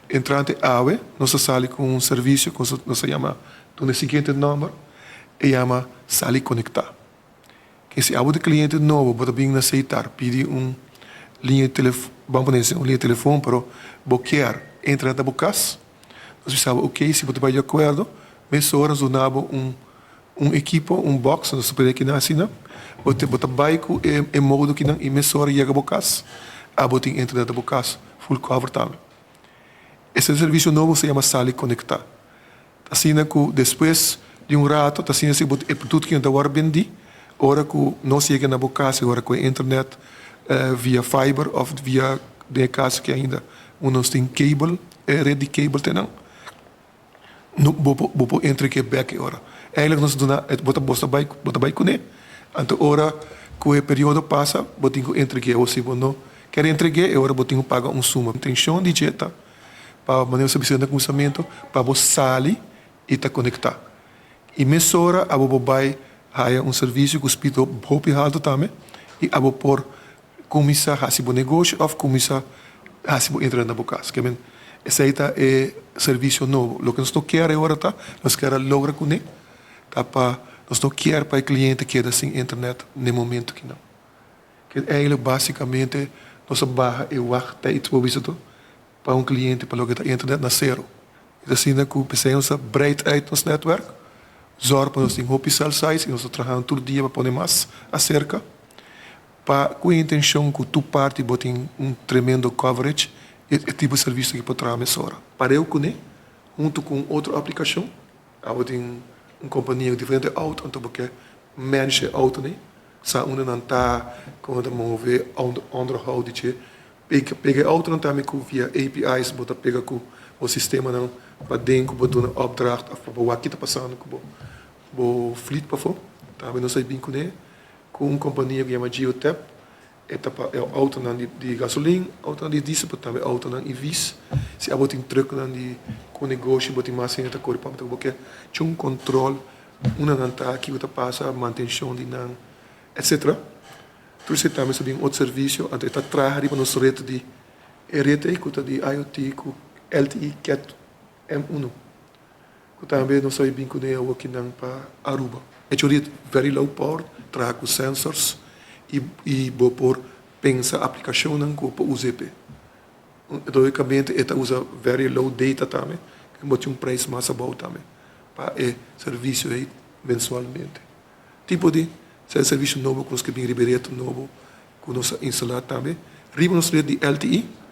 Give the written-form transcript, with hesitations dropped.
Entrante awe, nos a sali ku un servisio ku nos a yama duna e siguiente nòmber, e yama Sali Konektá. Ke si abo ta kliente nobo, bo ta bin na Setar pidi un liña di telefòn, ban pone un liña di telefòn, pero bo kier entra na bo kas, nos bisa bo ok, si bo ta bai di akuerdo, mesora nos duna bo un ekipo, un box, nos ta pone akinan asina, bo ta bai ku e modo kinan i mesora yega bo kas, abo tin internet na bo kas, full cover tambe. Esei servisio nobo se yama Sali Konektá. Ta asina ku despues di un rato, ta asina si bo e produkto kinan ta wòrdu bendí, ora ku nos yega na bo kas i ora ku e internet via fiber òf via den e kaso ki ainda unda nos tin cable, e ret di cable te nan, no bo por bo por entreg'é bèk e ora. Eigenlijk nos duna bo ta bo ta bai bo ta bai kuné, anto ora ku e periodo pasa bo tin ku entreg'é o si bo no kier entreg'é e ora bo tin ku paga un suma. Intenshon di dje ta pa manera bo ta bisa na kuminsamentu pa bo sali i ta konektá. I mesora abo bo bai haya un servisio ku speed hopi haltu tambe i abo por kuminsá hasi bo negoshi òf kuminsá hasi bo internet na bo kas. Ke men esei ta e servisio nobo. Loke nos no kier e ora ta, nos kier a logra kuné ta pa nos no kier pa e kliente keda sin internet n'e momento kinan. Ke eigenlijk basikamente nos a baha e wachttijd, bo bisa to, pa un kliente pa loke ta internet na sero. E ta asina ku p'esei nos a breid uit nos netwerk, zòrg pa nos tin hopi cell sites i nos ta trahando tur dia pa pone mas aserka pa ku e intenshon ku tur parti bo tin un tremendo coverage e tipo di servisio aki por traha mesora. Pareu kuné huntu ku un otro aplikashon, abo tin un kompania ku diferente outo anto bo ke manage e outonan, sa unda nan ta, kon nan ta move, onderhoud di dje. Pega e outonan tambe ku via API's bo ta pega ku bo sistemanan paden ku bo duna opdracht òf pa bo wak ki ta pasando ku bo bo fleet pafó. Tambe nos a bin kuné ku un kompania ku yama Geotap. E ta pa e outonan di gasolin, outonan di diesel pero tambe outonan EV's. Si abo tin trucknan di ku negoshi bo tin mas hende ta kore pabia bo ke chun kontrol unda nan ta, kiko ta pasa, mantenshon di nan, etcetera. Tur esei tambe sa bin otro servisio, anto e ta traha riba nos ret di e ret ei ku ta di IoT ku LTE Cat M1 ku tambe nos a bin kuné awokinan pa Aruba. Hecho ret very low power, traha ku sensors i bo por pensa aplikashonnan ku bo por usa e p'e. Logikamente e ta usa very low data tambe, bo tin un prijs mas abou tambe pa e servisio ei mensualmente. Tipo di ser servisio nobo ku nos ke bin riba e ret nobo ku nos a instalá tambe riba nos ret di LTE.